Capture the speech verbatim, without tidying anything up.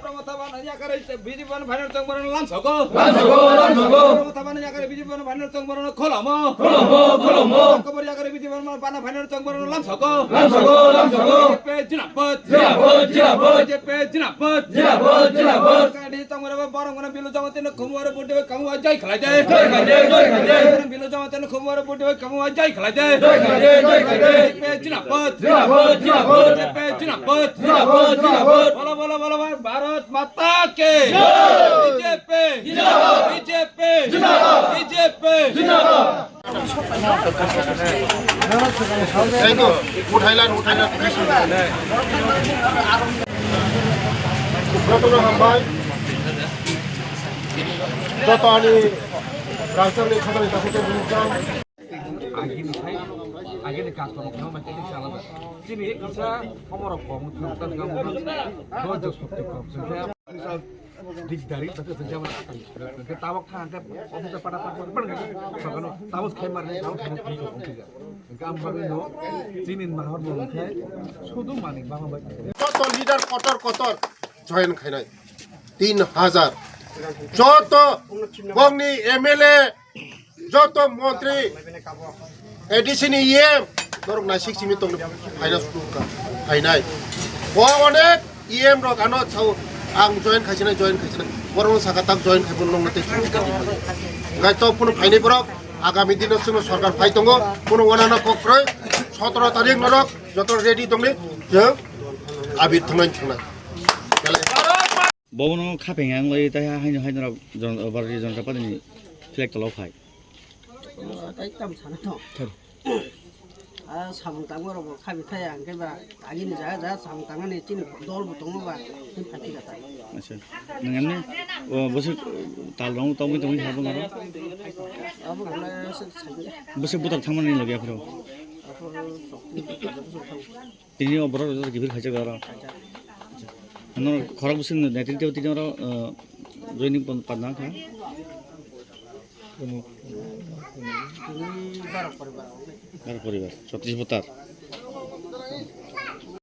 Promothaban yakare B J P phainai chwng borokno lamsogo. Lamsogo, lamsogo. Promothaban yakare B J P phainai chwng borokno kholomo. Kholomo, kholomo. Kobor yakare B J P phainai chwng borokno lamsogo. Lamsogo, lamsogo. B J P jinabad. Jinabad, jinabad. B J P jinabad. Jinabad, jinabad. Kadi tongmani borok mano bilu jamatin khumwaro budi bai kamwa jai khlai jai. Jai khlai jai, jai khlai jai. Bilu jamatin khumwaro budi bai kamwa jai khlai jai. Jai khlai jai, jai khlai jai. B J P jinabad. Jinabad, jinabad. B J P jinabad. Jinabad, jinabad. Bolo, bolo, bolo, bolo. Bharat Mata ki jai. B J P jinabad. B J P jinabad. B J P jinabad. Thank you. Uthailan, uthailan. Jotono hambai. Joto ani rangchakni khatani takhukjak bumukjak. Agini khai, agini customer kheno ma tini salada. Tini kisa omorok kom, tini kisa kom. Dikdari, tapi kerja mana? Ke tabok thang ke office pada pada pada kan? Sakano tabok khai marne, tabok khai marne. Ke am bagwi no, tini mahor mo khai, sudu manik bang bai. Joto leader kotor kotor join khainai tin hajar. Joto bongni M L A, joto montri, A D C ni E M, norok naisik simi tongni phaina sukha, phainai. Bo onek E M rok ano chao, ang join khaisina, join khaisina. Borok saka tak join khai, bono nongna tei sukha. Ngai to phunu phainai borok, agami dino chwngno sorkar phai tongo, phunu wanana kok kroi, sotoro tarik norok joto ready tongni, jeng abir thongnai thongnai. Bono khapeng ang lai tai ha haino haino rok jon-, Bharatiya Janata Party ni flag tolo phai. Tei tam sana to. A samung tangma rok bo khabi thaya hwnkhe ba agini jaga jaga samung tangmani chini dol bo tongo ba tei phaikhe kha ta. Acha. Nang emni o bwswk tal rong tongwi tongwi ha bo ngaro. Abo khala se sai. Bwswk butar thangmani logi aphuru. Aphuru sok ni butar thang. Tini o borok rok gibir khaijak aro. Ano khorok bwswk ni netrito tini oro, eh, joining pon-, padna kha. Tini baro poribar. Baro poribar, chotris voter.